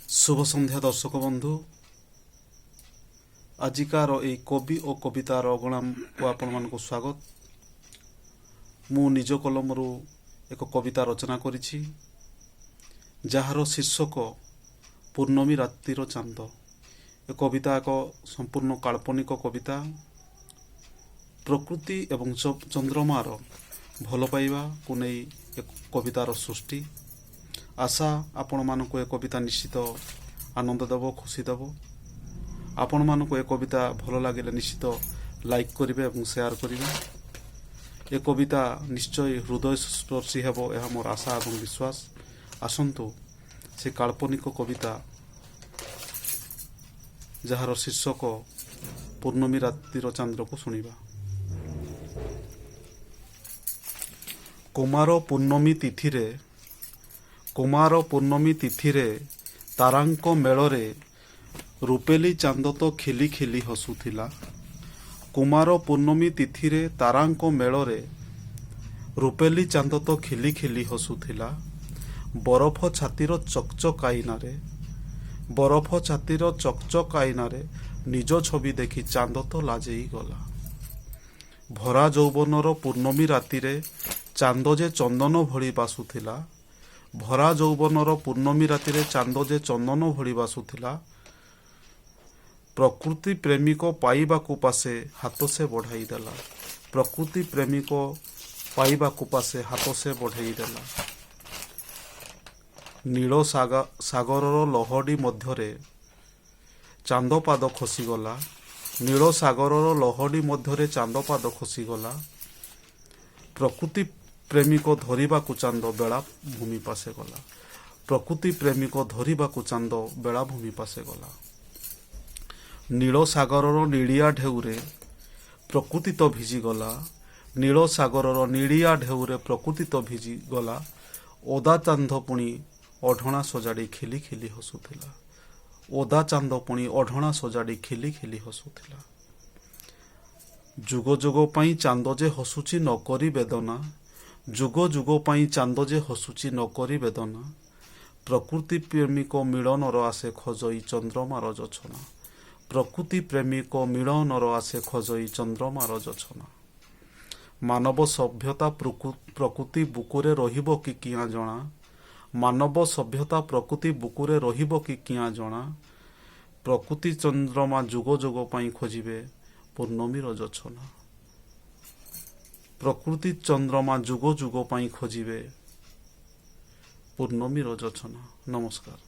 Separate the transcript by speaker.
Speaker 1: ଶୁଭ ସନ୍ଧ୍ୟା ଦର୍ଶକ ବନ୍ଧୁ। ଆଜିକାର ଏଇ କବି ଓ କବିତାର ଅଗଣାକୁ ଆପଣମାନଙ୍କୁ ସ୍ୱାଗତ। ମୁଁ ନିଜ କଲମରୁ ଏକ କବିତା ରଚନା କରିଛି, ଯାହାର ଶୀର୍ଷକ ପୂର୍ଣ୍ଣମୀ ରାତିର ଚାନ୍ଦ। ଏ କବିତା ଏକ ସମ୍ପୂର୍ଣ୍ଣ କାଳ୍ପନିକ କବିତା। ପ୍ରକୃତି ଏବଂ ଚନ୍ଦ୍ରମାର ଭଲ ପାଇବାକୁ ନେଇ ଏ କବିତାର ସୃଷ୍ଟି। ଆଶା, ଆପଣମାନଙ୍କୁ ଏ କବିତା ନିଶ୍ଚିତ ଆନନ୍ଦ ଦେବ, ଖୁସି ଦେବ। ଆପଣମାନଙ୍କୁ ଏ କବିତା ଭଲ ଲାଗିଲେ ନିଶ୍ଚିତ ଲାଇକ୍ କରିବେ ଏବଂ ସେୟାର କରିବେ। ଏ କବିତା ନିଶ୍ଚୟ ହୃଦୟସ୍ପର୍ଶୀ ହେବ, ଏହା ମୋର ଆଶା ଏବଂ ବିଶ୍ୱାସ। ଆସନ୍ତୁ, ସେ କାଳ୍ପନିକ କବିତା, ଯାହାର ଶୀର୍ଷକ ପୂର୍ଣ୍ଣମୀ ରାତିର ଚାନ୍ଦ୍ରକୁ ଶୁଣିବା। କୁମାର ପୂର୍ଣ୍ଣମୀ ତିଥିରେ, କୁମାର ପୂର୍ଣ୍ଣମୀ ତିଥିରେ ତାରାଙ୍କ ମେଳରେ ରୂପେଲି ଚାନ୍ଦ ତ ଖିଲି ଖିଲି ହସୁଥିଲା। କୁମାର ପୂର୍ଣ୍ଣମୀ ତିଥିରେ ତାରାଙ୍କ ମେଳରେ ରୂପେଲି ଚାନ୍ଦ ତ ଖିଲି ଖିଲି ହସୁଥିଲା। ବରଫ ଛାତିର ଚକଚକ ଆଇନାରେ, ବରଫ ଛାତିର ଚକଚକ ଆଇନାରେ ନିଜ ଛବି ଦେଖି ଚାନ୍ଦ ତ ଲାଜେଇ ଗଲା। ଭରା ଯୌବନର ପୂର୍ଣ୍ଣମୀ ରାତିରେ ଚାନ୍ଦ ଯେ ଚନ୍ଦନ ଭଳି ବାସୁଥିଲା। ଭରା ଯୌବନର ପୂର୍ଣ୍ଣମୀ ରାତିରେ ଚାନ୍ଦ ଯେ ଚନ୍ଦନ ଭଳି ବାସୁଥିଲା। ପ୍ରକୃତି ପ୍ରେମିକ ପାଇବାକୁ ପାଶେ ହାତ ସେ ବଢ଼ାଇ ଦେଲା। ପ୍ରକୃତି ପ୍ରେମିକ ପାଇବାକୁ ପାଶେ ହାତ ସେ ବଢ଼ାଇ ଦେଲା। ନୀଳ ସାଗରର ଲହଡ଼ି ମଧ୍ୟରେ ଚାନ୍ଦ ପାଦ ଖସିଗଲା। ନୀଳ ସାଗରର ଲହଡ଼ି ମଧ୍ୟରେ ଚାନ୍ଦ ପାଦ ଖସିଗଲା। ପ୍ରକୃତି ପ୍ରେମିକ ଧରିବାକୁ ଚାନ୍ଦ ବେଳାଭୂମି ପାଶେ ଗଲା। ପ୍ରକୃତି ପ୍ରେମିକ ଧରିବାକୁ ଚାନ୍ଦ ବେଳାଭୂମି ପାଶେ ଗଲା। ନୀଳ ସାଗରର ନୀଳିଆ ଢେଉରେ ପ୍ରକୃତି ତ ଭିଜିଗଲା। ନୀଳ ସାଗରର ନୀଳିଆ ଢେଉରେ ପ୍ରକୃତି ତ ଭିଜିଗଲା। ଓଦା ଚାନ୍ଦ ପୁଣି ଓଢ଼ଣା ସଜାଡ଼ି ଖିଲି ଖିଲି ହସୁଥିଲା। ଓଦା ଚାନ୍ଦ ପୁଣି ଓଢ଼ଣା ସଜାଡ଼ି ଖିଲି ଖିଲି ହସୁଥିଲା। ଯୁଗ ଯୁଗ ପାଇଁ ଚାନ୍ଦ ଯେ ହସୁଛି ନକରି ବେଦନା। ଯୁଗ ଯୁଗ ପାଇଁ ଚାନ୍ଦ ଯେ ହସୁଛି ନକରି ବେଦନା। ପ୍ରକୃତି ପ୍ରେମିକ ମିଳନର ଆଶେ ଖୋଜଇ ଚନ୍ଦ୍ରମାର ଜୋଛନା। ପ୍ରକୃତି ପ୍ରେମିକ ମିଳନର ଆଶେ ଖୋଜଇ ଚନ୍ଦ୍ରମାର ଜୋଛନା। ମାନବ ସଭ୍ୟତା ପ୍ରକୃତି ବୁକୁରେ ରହିବ କି କିଆଁ ଜଣା। ମାନବ ସଭ୍ୟତା ପ୍ରକୃତି ବୁକୁରେ ରହିବ କି କିଆଁ ଜଣା। ପ୍ରକୃତି ଚନ୍ଦ୍ରମା ଯୁଗ ଯୁଗ ପାଇଁ ଖୋଜିବେ ପୂର୍ଣ୍ଣମୀର ଜୋଛନା। ପ୍ରକୃତି ଚନ୍ଦ୍ରମା ଯୁଗ ଯୁଗ ପାଇଁ ଖୋଜିବେ ପୂର୍ଣ୍ଣମୀର ଜୋଛନା। ନମସ୍କାର।